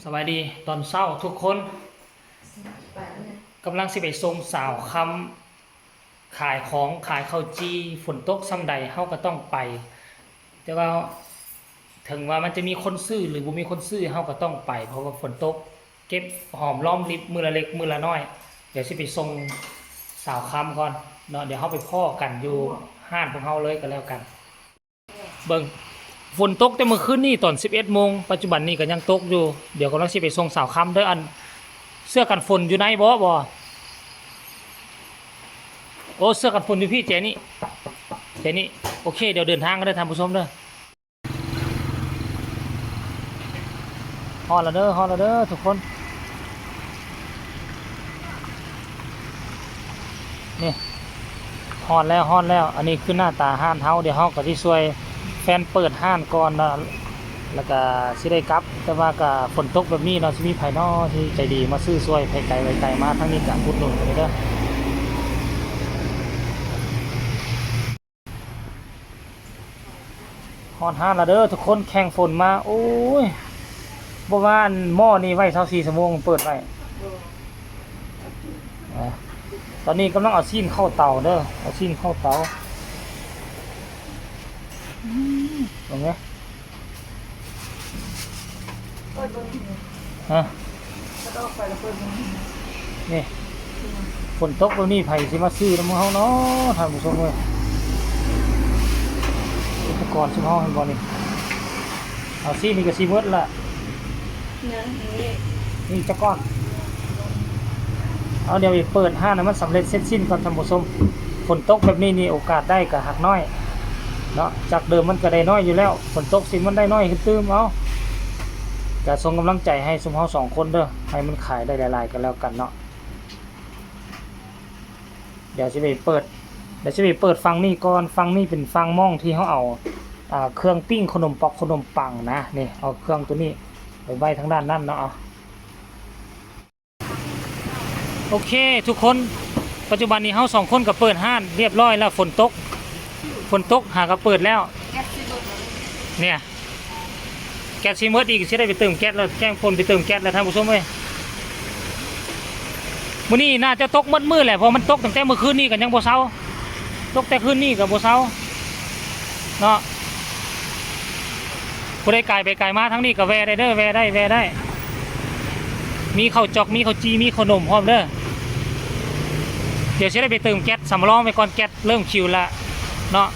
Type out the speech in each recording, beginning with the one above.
ສະບາຍດີຕອນເຊົ້າທຸກຄົນ. ກຳລັງຊິໄປສົ່ງສາວຄຳ ຂາຍຂອງ ຂາຍເຂົ້າຈີ່. ຝົນຕົກສ່ຳໃດເຮົາກໍຕ້ອງໄປ, ແຕ່ວ່າເຖິງວ່າມັນຈະມີຄົນຊື້ ຫຼື ບໍ່ມີຄົນຊື້ ເຮົາກໍຕ້ອງໄປ ເພາະວ່າຝົນຕົກ. ເກັບຫອມລອມລິບມື້ລະເລັກມື້ລະນ້ອຍ. ດຽວຊິໄປສົ່ງສາວຄຳກ່ອນເນາະ, ດຽວເຮົາໄປພໍ້ກັນຢູ່ຮ້ານພວກເຮົາເລີຍກໍແລ້ວກັນ. ເບິ່ງ ຝົນຕົກແຕ່ມື້ຄືນນີ້ຕອນສິບເອັດໂມງ, ປັດຈຸບັນນີ້ກໍຍັງຕົກຢູ່. ດຽວກຳລັງຊິໄປສົ່ງສາວຄຳເດີ. ອັນ ເສື້ອກັນຝົນຢູ່ໃນບໍ່? ບໍ່. ໂອ້ ເສື້ອກັນຝົນຢູ່ພີ້ ແຈນີ້ ແຈນີ້. ໂອເຄ ດຽວເດີນທາງກັນເດີທ່ານຜູ້ຊົມເດີ. ຮອດແລ້ວເດີ ຮອດແລ້ວເດີທຸກຄົນ. ນີ້ ຮອດແລ້ວ ຮອດແລ້ວ. ອັນນີ້ຄືໜ້າຕາຮ້ານເຮົາ. ດຽວເຮົາກໍຊິຊ່ວຍແຟນເປີດຮ້ານກ່ອນເນາະ ແລ້ວກໍຊິໄດ້ກັບ. ແຕ່ວ່າກໍຝົນຕົກແບບນີ້ເນາະ, ຊິມີໃຜເນາະທີ່ໃຈດີມາຊື້ຊ່ວຍ ໄປໄກໄວໄກມາທາງນີ້ກໍອຸດໜູນກັນເດີ. ຮອດຮ້ານແລ້ວເດີທຸກຄົນ, ແຂ່ງຝົນມາ. ໂອ້ຍ ບໍ່ວ່າອັນໝໍ້ນີ້ໄວ້ຊາວສີ່ຊົ່ວໂມງເປີດໄວ້. ຕອນນີ້ກຳລັງເອົາຊີ້ນເຂົ້າເຕົາເດີ, ເອົາຊີ້ນເຂົ້າເຕົາ. ອືມ ເບິ່ງເດີ. ເປີດເບິ່ງ ຮະ ເປີດອອກໄປແລ້ວເປີດເບິ່ງ. ນີ້ ອືມ ຝົນຕົກແບບນີ້ ໃຜຊິມາຊື້ນຳເຮົາເນາະ ທ່ານຜູ້ຊົມເອີຍ. ອຸປະກອນຊຸມເຮົາເຫັນບໍ່ນີ້? ເອົາ ຊີ້ນນີ້ກໍຊິໝົດລະ. ຍັງ ນີ້ ນີ້ຈັກກ້ອນ. ເອົາ ດຽວໄປເປີດຮ້ານໃຫ້ມັນສຳເລັດເສັດສິ້ນກ່ອນທ່ານຜູ້ຊົມ. ຝົນຕົກແບບນີ້ນີ້ ໂອກາດໄດ້ກໍຫາກນ້ອຍເນາະ, ຈາກເດີມມັນກໍໄດ້ນ້ອຍຢູ່ແລ້ວ, ຝົນຕົກຊິມັນໄດ້ນ້ອຍຂຶ້ນຕື່ມ. ເອົາ ກໍສົ່ງກຳລັງໃຈໃຫ້ຊຸມເຮົາສອງຄົນເດີ, ໃຫ້ມັນຂາຍໄດ້ຫຼາຍໆກັນແລ້ວກັນເນາະ. ດຽວຊິໄປເປີດ ດຽວຊິໄປເປີດຝັ່ງນີ້ກ່ອນ. ຝັ່ງນີ້ເປັນຝັ່ງໝ່ອງທີ່ເຮົາເອົາ ອ່າ ເຄື່ອງປີ້ງ ຂະໜົມປອກ ຂະໜົມປັງນະ. ນີ້ ເອົາເຄື່ອງໂຕນີ້ໄປໄວ້ທາງດ້ານນັ້ນເນາະ. ເອົາ ໂອເຄທຸກຄົນ, ປັດຈຸບັນນີ້ເຮົາສອງຄົນກໍເປີດຮ້ານລຽບຮ້ອຍແລ້ວ. ຝົນຕົກ ຝົນຕົກຫາກໍເປີດແລ້ວ. ແກັດຊິເບິດແລ້ວເດ້ ເນີ້ຍ ແກັດຊິໝົດອີກ, ຊິໄດ້ໄປເຕີມແກັດແລ້ວ, ແຈ້ງຝົນໄປເຕີມແກັດແລ້ວທ່ານຜູ້ຊົມເອີຍ. ມື້ນີ້ໜ້າຈະຕົກໝົດມື້ແຫຼະ, ເພາະມັນຕົກຕັ້ງແຕ່ມື້ຄືນນີ້ກໍຍັງບໍ່ເຊົາ, ຕົກແຕ່ຄືນນີ້ກໍບໍ່ເຊົາເນາະ. ຜູ້ໃດກາຍໄປກາຍມາທາງນີ້ກໍແວ່ໄດ້ເດີ, ແວ່ໄດ້ ແວ່ໄດ້. ມີເຂົ້າຈອກ ມີເຂົ້າຈີ່ ມີເຂົ້າໜົມພ້ອມເດີ. ດຽວຊິໄດ້ໄປເຕີມແກັດສຳລອງໄວ້ກ່ອນ, ແກັດເລີ່ມຄິວລະເນາະ.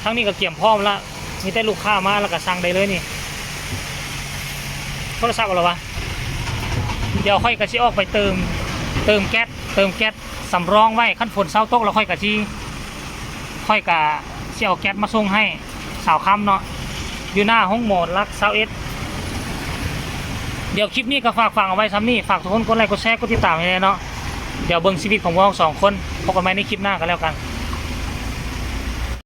ທາງນີ້ກໍກຽມພ້ອມລະ, ມີແຕ່ລູກຄ້າມາແລ້ວກໍສັ່ງໄດ້ເລີຍນີ້. ໂທລະສັບເອົາລະວະ? ດຽວຂ້ອຍກໍຊິອອກໄປເຕີມ ເຕີມແກັດ ເຕີມແກັດ ສຳລອງໄວ້, ຄັນຝົນເຊົາຕົກແລ້ວຂ້ອຍກະຊິ ຂ້ອຍກະຊິເອົາແກັດມາສົ່ງໃຫ້ສາວຄຳເນາະ ຢູ່ໜ້າໂຮງໝໍຫຼັກຊາວເອັດ. ດຽວຄລິບນີ້ກໍຝາກຝັງເອົາໄວ້ສ່ຳນີ້, ຝາກທຸກຄົນກົດໄລ ກົດແຊ ກົດຕິດຕາມໃຫ້ແດ່ເນາະ. ດຽວເບິ່ງຊີວິດຂອງພວກເຮົາສອງຄົນ, ພົບກັນໃໝ່ໃນຄລິບໜ້າກໍແລ້ວກັນ.